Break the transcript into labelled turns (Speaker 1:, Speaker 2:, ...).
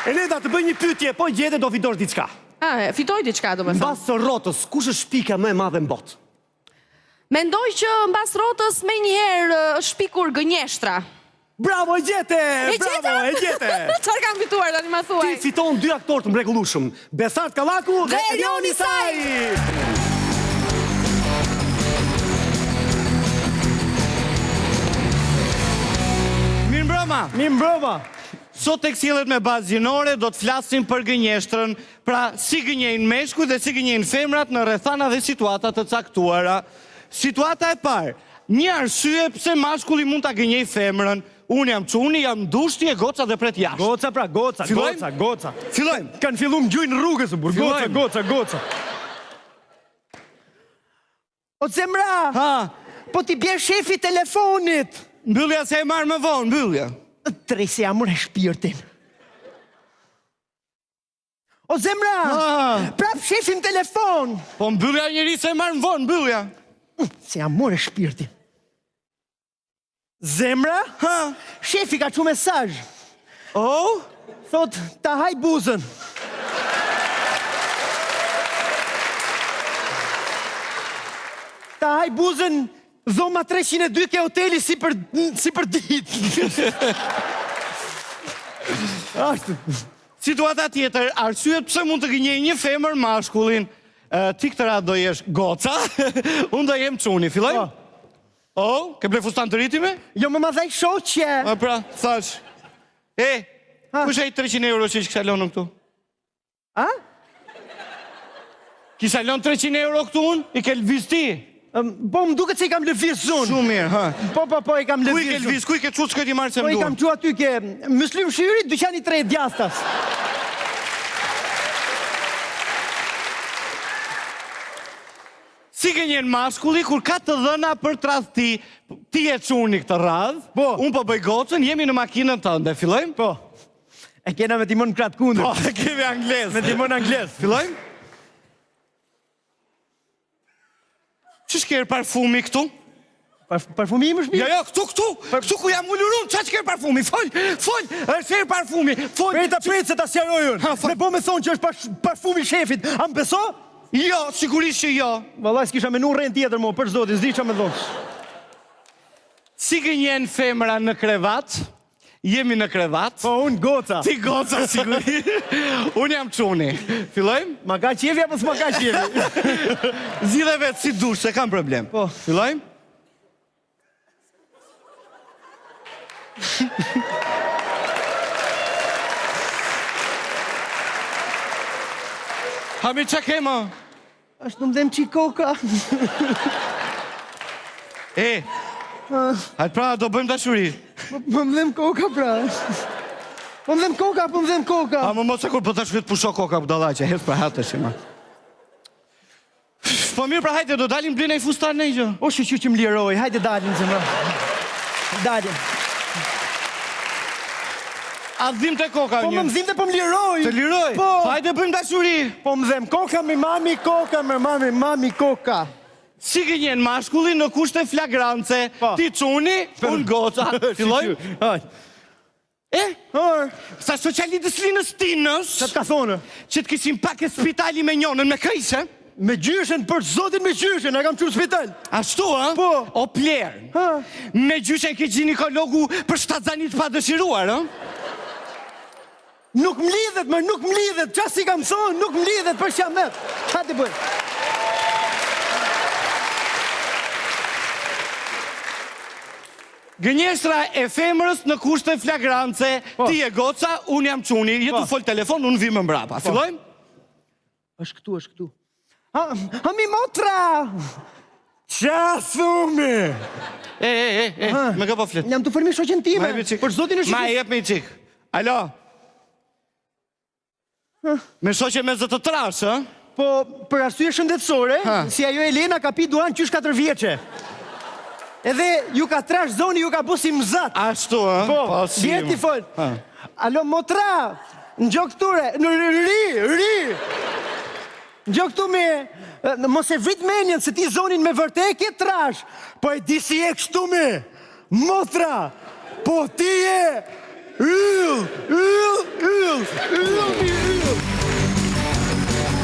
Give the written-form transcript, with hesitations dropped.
Speaker 1: Eneda, të bëj një pyetje, po gjete do fitosh diçka.
Speaker 2: A, fitoj diçka domethënë.
Speaker 1: Mbas rrotës, kush është shpikja më e madhe në botë?
Speaker 2: Mendoj që mbas rrotës menjëherë është shpikur gënjeshtra.
Speaker 1: Bravo, e gjete!
Speaker 2: E
Speaker 1: Bravo, e gjete!
Speaker 2: Çfarë kam fituar tani ma thuaj?
Speaker 1: Ti fiton dy aktorë të mrekullueshëm, Besart Kallaku dhe Erion Isai!
Speaker 3: Mirëmbrëma!
Speaker 1: Mirëmbrëma!
Speaker 3: Sot tek Sjelljet me bazë gjinore do të flasim për gënjeshtrën, pra si gënjejnë meshkujt dhe si gënjejnë femrat në rrethana dhe situata të caktuara. Situata e parë, një arsye pse mashkulli mund ta gënjejë femrën. Unë jam çuni, jam në dush, ti je goca dhe pret jashtë.
Speaker 1: Goca pra, goca,
Speaker 3: Fillojmë?
Speaker 1: goca, goca.
Speaker 3: Fillojmë.
Speaker 1: Kanë fillu më gjujnë rrugës, burrë. Goca,
Speaker 3: Fillojmë.
Speaker 1: goca, goca. O zemra!
Speaker 3: Ha,
Speaker 1: Po t'i bjer shefi telefonit!
Speaker 3: mbyllja se e marr më vonë, mbyllja.
Speaker 1: Tresi ia more shpirtin. O zemra!
Speaker 3: Ha.
Speaker 1: Prap shefi në telefon!
Speaker 3: Po mbyllja njeri se e marr më vonë, mbyllja.
Speaker 1: Se ia more shpirtin. Zemra?
Speaker 3: Ha.
Speaker 1: Shefi ka çu mesazh.
Speaker 3: Oh?
Speaker 1: Thot, ta haj buzën. Ta haj buzën dhoma 302 ke hoteli si për, si për ditë. Ashtu.
Speaker 3: Situata tjetër, arsyet pse mund të gënjejë një femër mashkullin. Ti këtë radhë do jesh goca, unë do jem çuni. Fillojmë?
Speaker 1: Po.
Speaker 3: Oh, ke ble fustan të ri ti me?
Speaker 1: Jo më ma dha shoqja.
Speaker 3: A pra, thash. E, kush ai 300 euro që kisha lënë këtu?
Speaker 1: A?
Speaker 3: Kisha lënë 300 euro këtu unë? I ke lëviz ti?
Speaker 1: Po më duket se i kam lëviz unë.
Speaker 3: Shumë mirë, ha.
Speaker 1: Po, po, po, i kam
Speaker 3: Ku
Speaker 1: lëviz
Speaker 3: i ke lëviz, ku i ke çu s'koj t'i marr se
Speaker 1: Po
Speaker 3: më
Speaker 1: i kam
Speaker 3: duhen.
Speaker 1: çu aty ke Myslym Shyri, dyqani 3 djathtas.
Speaker 3: Si gënjen mashkulli kur ka të dhëna për tradhti? Ti je çuni këtë radhë.
Speaker 1: Po.
Speaker 3: Unë po bëj gocën, jemi në makinën tënde. Fillojmë?
Speaker 1: Po. E kena me timon në krah të kundërt.
Speaker 3: Po, e kemi anglez.
Speaker 1: Me timon anglez.
Speaker 3: Fillojmë? Ç'është ky erë parfumi këtu?
Speaker 1: Parfumi im është
Speaker 3: mirë? Jo, jo, këtu, këtu, këtu ku jam ulur unë, ç'është ky erë parfumi, fol, fol, është erë parfumi, fol.
Speaker 1: Prita, prit se ta sqaroj unë. Me bo me thonë që është parfumi i shefit, a më beso?
Speaker 3: Jo, sigurisht që jo.
Speaker 1: Vallai s'kisha menu rrenë tjetër mo, për zotin, s'di ça me thonë.
Speaker 3: Si gënjen femra në krevat? Jemi në krevat.
Speaker 1: Po unë goca.
Speaker 3: Ti goca sigurisht. Unë jam çuni. Fillojmë?
Speaker 1: Ma ka qefi apo s'ma ka qefi?
Speaker 3: Zgjidhe vetë si dush, s'e kam problem.
Speaker 1: Po.
Speaker 3: Fillojmë? Ha mi ça ke më?
Speaker 1: Është më dhem çik koka.
Speaker 3: E, hajt pra, do bëjmë dashuri.
Speaker 1: Po më dhem koka pra. Po më dhem koka, po më dhem koka.
Speaker 3: A më mos e kur po dashuri të pusho koka, budallaqe, hec pra hajt tash ma. Po mirë pra hajde, do dalim blej naj fustan naj gjë.
Speaker 1: O shyqyr që më liroi, hajde dalim zemra. Dalim.
Speaker 3: A dhimbte koka
Speaker 1: Po
Speaker 3: një?
Speaker 1: më dhimbte, po më liroi.
Speaker 3: Të liroi?
Speaker 1: Po.
Speaker 3: Hajde bëjmë dashuri.
Speaker 1: Po më dhem koka, mi mami koka, më mami, mami koka.
Speaker 3: Si gënjen mashkulli në kushte flagrance?
Speaker 1: Po.
Speaker 3: Ti çuni, unë goca. Fillojmë?
Speaker 1: Hajde.
Speaker 3: E?
Speaker 1: Hër.
Speaker 3: Sa shoqja Lidës Linës Tinës?
Speaker 1: Ça të ka thonë?
Speaker 3: Që të kishim pa ke spitali me njonën, me kë ishe?
Speaker 1: Me gjyshen, për zotin me gjyshen, e kam çu në spital.
Speaker 3: Ashtu, ë?
Speaker 1: Po.
Speaker 3: O plerë.
Speaker 1: Ha.
Speaker 3: Me gjyshen ke gjinekologu për shtatzani të padëshiruar, ë?
Speaker 1: Nuk më lidhet, më nuk më lidhet, ça s'i kam thonë, nuk më lidhet për qamet. Hajde bëj.
Speaker 3: Gënjeshtra e femrës në kushte flagrance,
Speaker 1: Po.
Speaker 3: ti je goca, unë jam çuni, je
Speaker 1: Po.
Speaker 3: tu fol telefon, unë vi më mbrapa.
Speaker 1: Po.
Speaker 3: Fillojmë?
Speaker 1: Është këtu, është këtu. Ha, ha mi motra! Ça thu mi?
Speaker 3: E, e, e, e, me kë po flet?
Speaker 1: Jam tu fol me shoqen time.
Speaker 3: Ma jep një çik.
Speaker 1: Për zotin e
Speaker 3: Ma jep një çik. Alo. Me shoqe me zë të trashë, ë?
Speaker 1: Po, për arsye shëndetësore, si ajo Elena ka pi duhan qysh 4 vjeçe. Edhe ju ka trash zoni, ju ka bu si mëzat.
Speaker 3: Ashtu, ë?
Speaker 1: Po,
Speaker 3: po si.
Speaker 1: Bjerë fol. Alo, motra, ngjo këtu re, në ri, ri. Ngjo këtu me, mos e vrit menjen, se ti zonin me vërtet e ke trash. Po e di si je kështu me, motra, po ti je, yll, yll, yll, yll. mbyll.